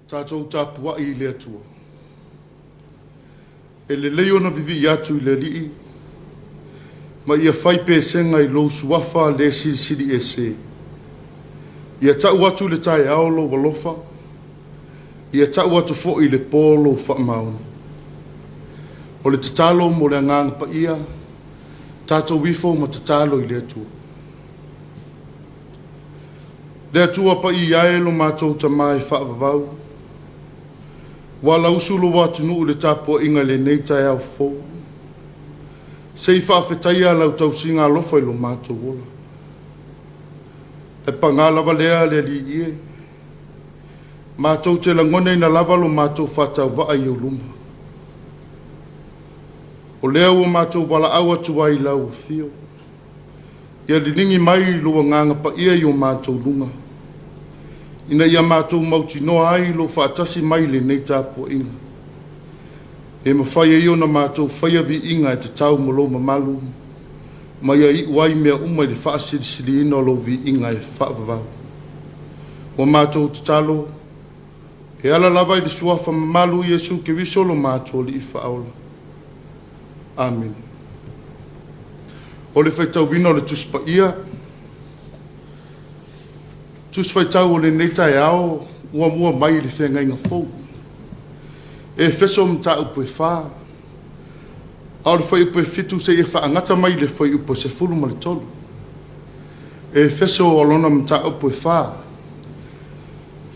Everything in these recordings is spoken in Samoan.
Tatou tapuai i le Atua. E lelei ona vivii atu i le Alii ma ia fai pesega i lou Suafa le Silisili Ese. Ia tau atu i le taeao lou alofa, ia tau atu foi i le po lou faamaoni. O le tatalo mo le Agaga Paia, tatou ifo ma tatalo i le Atua. Le Atua Paia e lo matou Tama e faavavau, ua alausu lou atunuu i le tapuaiga i lenei taeao fou. Se i faafetaia lau tausiga alofa i lo matou ola. Ae paga lava lea le Alii e, matou te lagonaina lava lo matou faatauvaa i ou luma. O lea ua matou valaau atu ai i lau afio, ia liligi mai lou Agaga Paia i o matou luga, ina ia matou mautinoa ai lou faatasi mai i lenei tapuaiga, e mafai ai ona matou faia viiga e tatau mo lou mamalu, ma ia iu ai mea uma i le faasilisiliina o lou viiga e faavavau. Ua matou tatalo E ala lava i le suafa mamalu o Iesu Keriso lo matou Alii Faaola. Amene. O le faitauina o le Tusi Paia, Tusi Faitau o lenei taeao ua mua mai i le Feagaiga Fou. Efeso mataupu e 4, a o le fuaiupu e 7 seia faagata mai i le fuaiupu e 13. Efeso o lona mataupu e 4,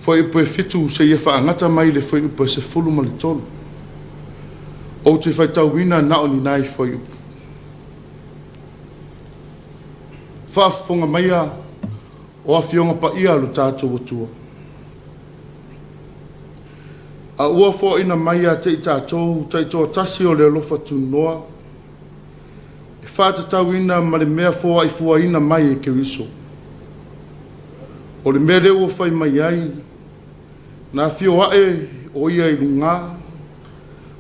fuaiupu e 7 seia faagata mai i le fuaiupu e 13. Ou te faitauina na o ni nai fuaiupu. Faafofoga maia o Afioga Paia a lo tatou Atua, a ua foaina mai ia te i tatou taitoatasi o le alofa tunoa, e faatatauina ma le mea foai fuaina mai e Keriso. O le mea lea ua fai mai ai, na afio ae o ia i lugā,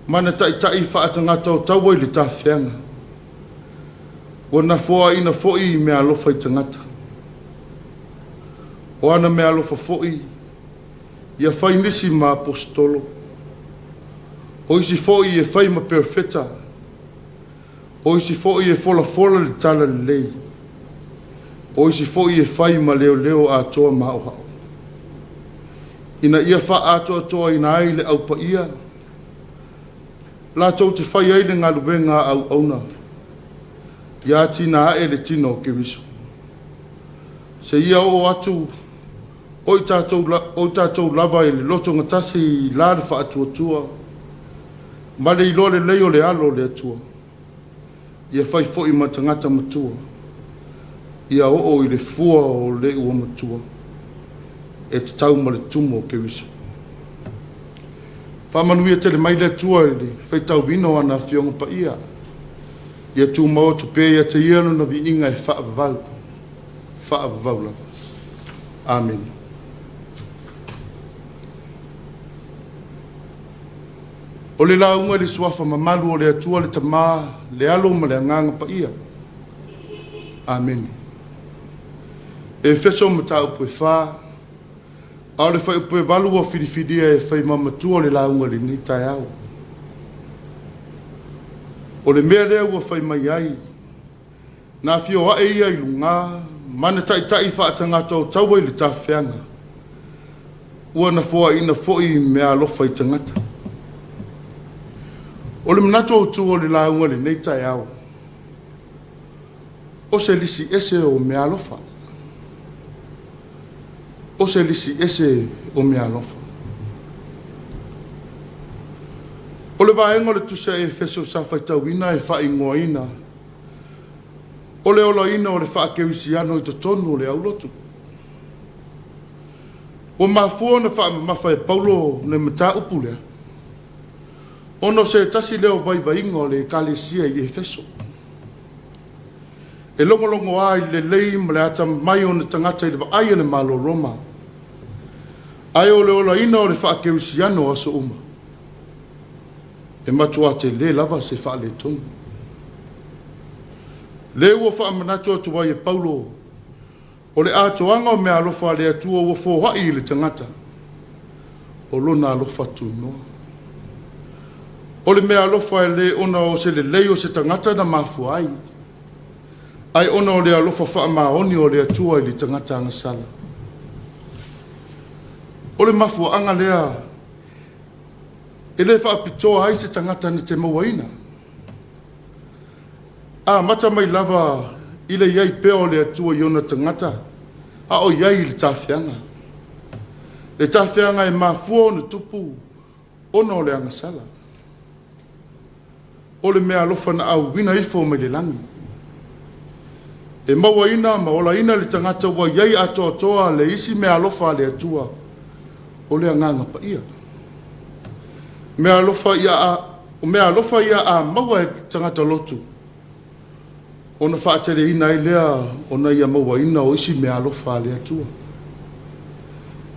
ma na taitai faatagata o taua i le tafeaga, ua na foaina foi meaalofa i tagata. O ana meaalofa foi, ia fai nisi ma aposetolo, o isi foi e fai ma perofeta, o isi foi e folafola le talalelei, o isi foi e fai ma leoleo atoa ma aoao, ina ia faaatoatoaina ai le au paia, latou te fai ai le galuega a auauna, ia atinae le tino o Keriso. Seia oo atu o i tatou, o i tatou lava i le lotogatasi i la le faatuatua ma le iloa lelei o le alo o le Atua, ia fai foi ma tagata matua, ia oo i le fua o le ua matua, e tatau ma le tumu o Keriso. Faamanuia tele mai le Atua i le faitauina o ana Afioga Paia. Ia tumau atu pea ia te ia lona viiga e faavavau, faavavau lava. Amene. O le lauga i le suafa mamalu o le Atua le Tama, le Alo ma le Agaga Paia. Amene. Efeso mataupu e 4, a o le fuaiupu e 8 ua filifilia e fai ma matua o le lauga i lenei taeao. O le mea lea ua fai mai ai, na afio ae ia i lugā, ma na taitai faatagata o taua i le tafeaga, ua na foaina foi meaalofa i tagata. O le manatu autu o le lauga i lenei taeao, o se lisi ese o meaalofa. O se lisi ese o meaalofa. O le vaega o le tusi a Efeso sa faitauina e faaigoaina o le olaina o le faakerisiano i totonu o le aulotu. Ua mafua ona faamamafa e Paulo le mataupu lea, ona o se tasi lea o vaivaiga o le ekalesia i Efeso. E logologoa i le lelei ma le atamamai o ona tagata i le vaai a le Malo o Roma, ae o le olaina o le faakerisiano o aso uma, e matua tele lava se faaletonu. Lea ua faamanatu atu ai e Paulo, o le atoaga o meaalofa a le Atua ua foai i le tagata, o lona alofa tunoa. O le meaalofa e le ona o se lelei o se tagata na mafua ai, ae ona o le alofa faamaoni o le Atua i le tagata agasala. O le mafuaaga lea e le faapitoa ai se tagata na te mauaina. Amata mai lava i le i ai pea o le Atua i ona tagata, a o i ai i le tafeaga. Le tafeaga e mafua ona tupu ona o le agasala. O le meaalofa na auina ifo mai le lagi, e mauaina ma olaina le tagata ua i ai atoatoa le isi meaalofa a le Atua, o le Agaga Paia. Meaalofa ia o meaalofa ia a maua e tagata lotu, ona faateleina ai lea ona ia mauaina o isi meaalofa a le Atua,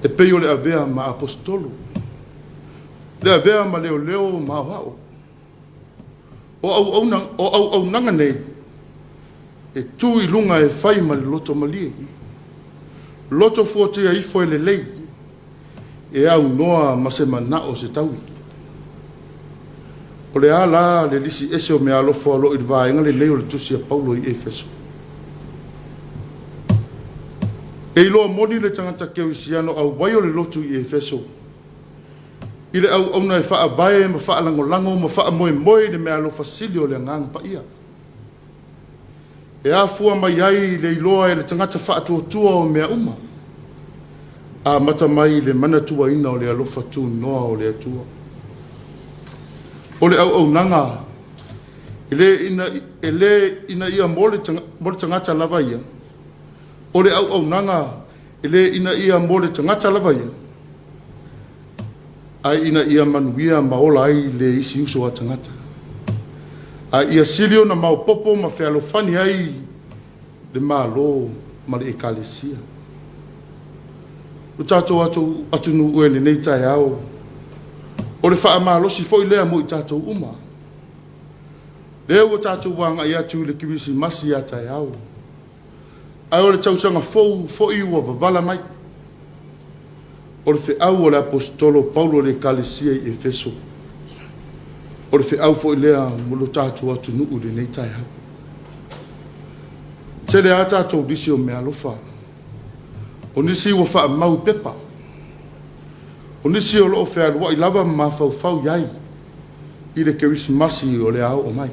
e pei o le avea ma aposetolo, le avea ma leoleo ma aoao. O auauna, o auaunaga nei e tu i luga e fai ma le loto malie, loto fuatia ifo e lelei, e aunoa ma se manao o se taui. O le a la le lisi ese o meaalofa o loo i le vaega lenei o le tusi a Paulo i Efeso? E iloa moni le tagata kerisiano auai o le lotu i Efeso i le auauna e faavae ma faalagolago ma faamoemoe i le meaalofa sili o le Agaga Paia. E afua mai ai le iloa e le tagata faatuatua o mea uma, amata mai i le manatuaina o le alofa tunoa o le Atua. O le auaunaga e le ina ia mo le tagata lava ia, o le auaunaga e le ina ia mo le tagata lava ia, ae ina ia manuia ma ola ai le isi uso a tagata, a ia sili ona maopoopo ma fealofani ai le Malo ma le Ekalesia. Lo tatou atunuu e i lenei taeao, o le faamalosi foi lea mo i tatou uma. Lea ua tatou agai atu i le Kerisimasi a taeao, ae o le tausaga fou foi ua mavala mai. O le feau a le Aposetolo Paulo i le Ekalesia i Efeso, o le feau foi lea mo lo tatou atunuu i lenei taeao. E tele lava tatou lisi o meaalofa, o nisi ua faamau i pepa, o nisi o lo o fealuai lava ma mafaufau i ai i le Kerisimasi o le a oo mai.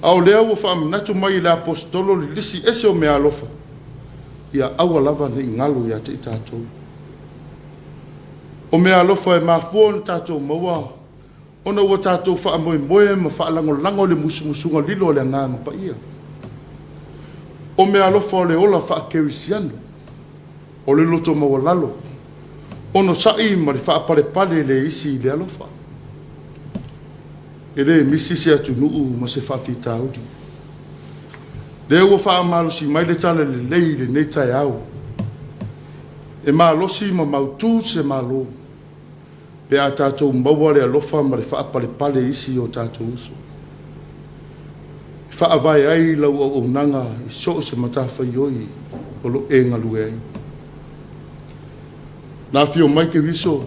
A o lea ua faamanatu mai e le Aposetolo le lisi ese o meaalofa, ia aua lava ne i galo ia te i tatou. O meaalofa e mafua ona tatou maua ona ua tatou faamoemoe ma faalagolago i le musumusuga lilo a le Agaga Paia. O meaalofa o le ola faakerisiano, o le loto maualalo, onosai ma le faapalepale le isi i le alofa. E le misi se atunuu ma se faafitauli. Lea ua faamalosi mai le talalelei i lenei taeao, e malosi ma mautu se Malo pe a tatou maua le alofa ma le faapalepale i isi o tatou uso. E faavae ai lau auaunaga i so o se matafaioi o lo o e galue ai. Na afio mai Keriso,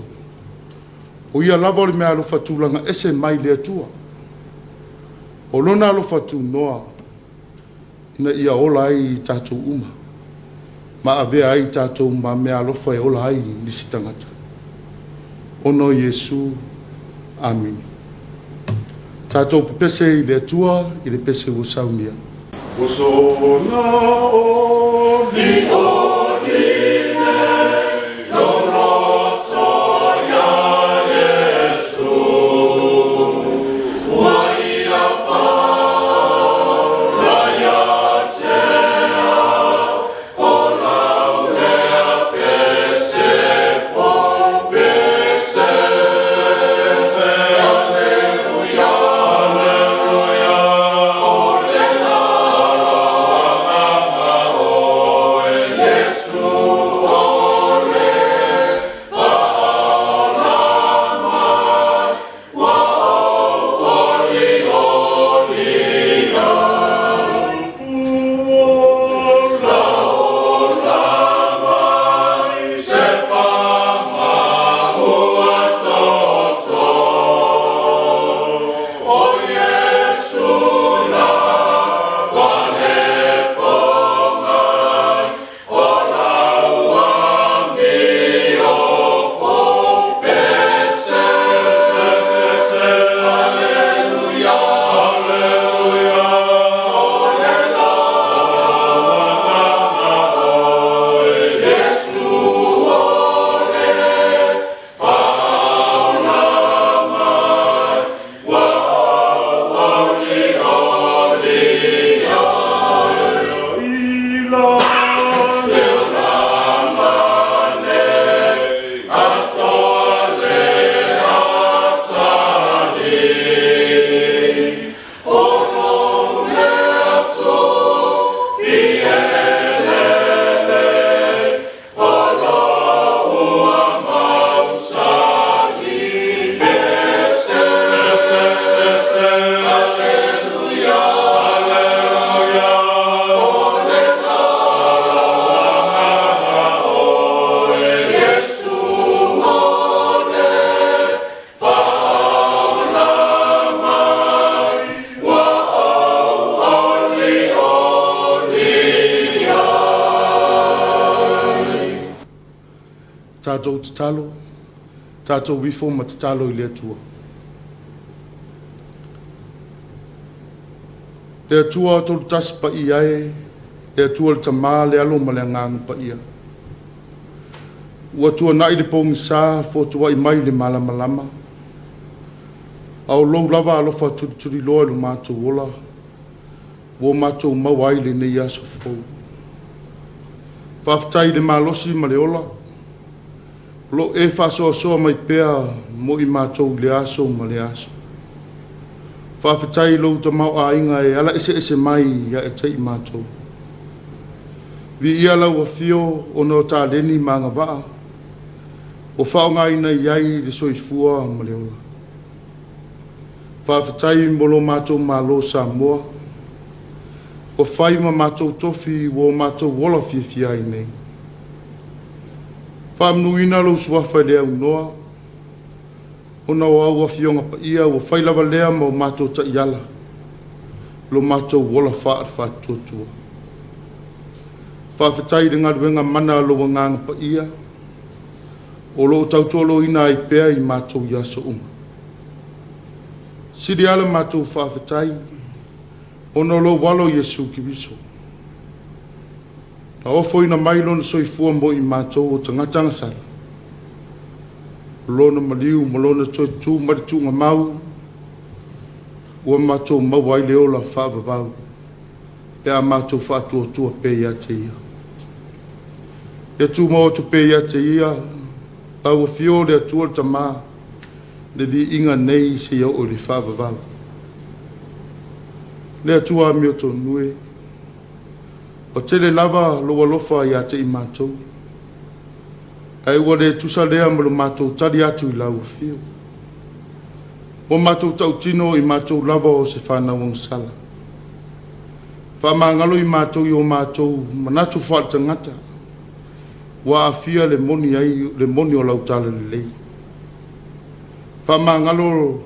o ia lava o le meaalofa tulaga ese mai le Atua. O lona alofa tunoa ina ia ola ai i tatou uma, ma avea ai tatou ma meaalofa e ola ai nisi tagata. Ona o Iesu. Amene. Tatou pepese i le Atua i le pese ua saunia. Uso na oli Tatou tatalo, tatou ifo ma tatalo i le Atua. Le Atua Tolutasi Paia e, le Atua le Tama, le Alo ma le Agaga Paia. Ua tuanai le pogisa, fotuai mai le malamalama, a o lou lava alofa tulituliloa i lo matou ola, ua matou maua ai lenei aso fou. Faafetai i le malosi ma le ola, o lo o e faasoasoa mai pea mo i matou i le aso ma le aso. Faafetai i lou tamaoaiga e ala eseese mai ia te i matou. Viia lau afio ona o taleni ma agavaa ua faaaogaina i ai le soifua ma le ola. Faafetai mo lo matou Malo o Samoa, ua fai ma matou tofi ua o matou ola fiafia ai nei. Faamanuina lou Suafa i le aunoa, ona o au Afioga Paia ua fai lava lea ma o matou taiala, lo matou ola faale-Faatuatua. Faafetai i le galuega mana a lou Agaga Paia o lo o tautoaluaina ai pea i matou i aso uma. Sili lava la matou faafetai ona o lou Alo Iesu Keriso, na ofoina mai Lona soifua mo i matou o tagata agasala, o Lona maliu ma Lona toe tu mai le tuugamau ua matou maua ai le ola faavavau pe a matou faatuatua pea ia te Ia. Ia tumau atu pea ia te Ia, lau Afio le Atua le Tama, le viiga nei seia oo i le faavavau. Le Atua amiotonu e, ua tele lava lou alofa ia te i matou, ae ua le tusa lea ma lo matou tali atu i lau afio. Ua matou tautino o i matou lava o se fanau agasala. Faamagalo i matou i o matou manatu faaletagata, ua aafia le moni ai le moni o lau talalelei. Faamagalo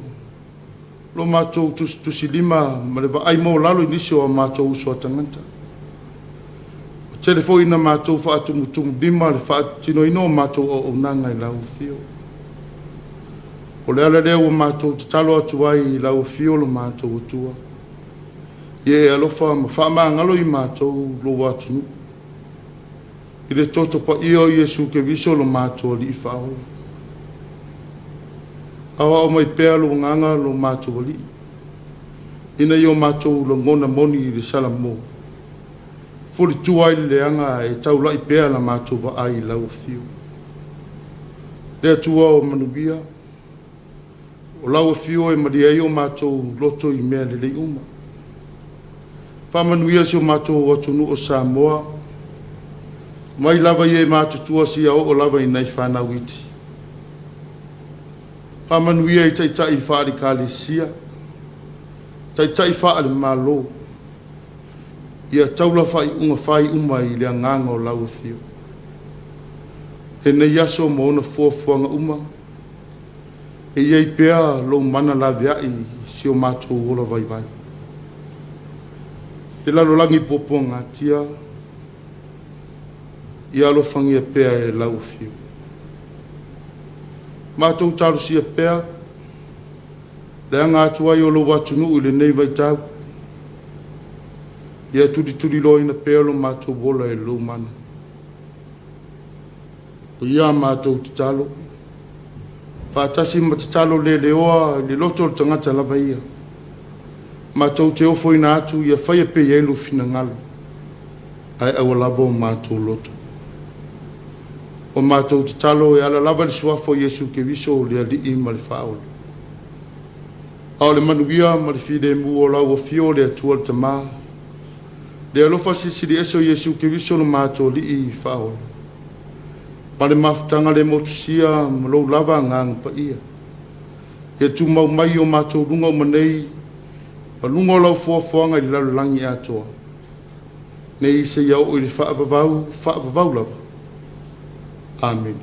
lo matou tusitusilima ma le vaai maualalo i nisi o a matou uso a tagata. Ua tele foi ina matou faatumutumulima le faatinoina o matou auaunaga i lau afio. O le ala lea ua matou tatalo atu ai i lau afio lo matou Atua, ia e alofa ma faamagalo i matou lou atunuu, i le toto paia o Iesu Keriso lo matou Alii Faaola. Aoao mai pea lou Agaga lo matou Alii, ina ia o matou lagona moni i le Salamo, fulitua ai le leaga e taulai pea la matou vaai i lau afio. Le Atua o manuia, o lau afio e malie ai o matou loto i mea lelei uma. Faamanuia si o matou atunuu o Samoa, mai lava i e matutua seia oo lava i nai fanau iti. Faamanuia i taitai faale-Ekalesia, taitai faale-Malo, ia taula faaiuga fai uma i le agaga o lau afio. Lenei aso ma ona fuafuaga uma, e i ai pea lou mana laveai i si o matou ola vaivai. Le lalolagi puapuagatia, ia alofagia pea e lau afio. Matou talosia pea le aga atu ai o lou atunuu i lenei vaitau, ia tulituliloaina pea lo matou ola e lou mana. O ia a matou tatalo, faatasi ma tatalo leleoa i le loto o le tagata lava ia, matou te ofoina atu ia faia pea i ai lou finagalo, ae aua lava o matou loto. O matou tatalo e ala lava i le suafa o Iesu Keriso le Alii ma le Faaola. A o le manuia ma le filemu o lau afio le Atua le Tama, le alofa silisili ese o Iesu Keriso lo matou Alii Faaola, ma le mafutaga le motusia ma lou lava Agaga Paia, ia tumau mai i o matou luga uma nei, ma luga o lau foafoaga i le lalolagi atoa, nei seia oo i le faavavau, faavavau lava. Amene.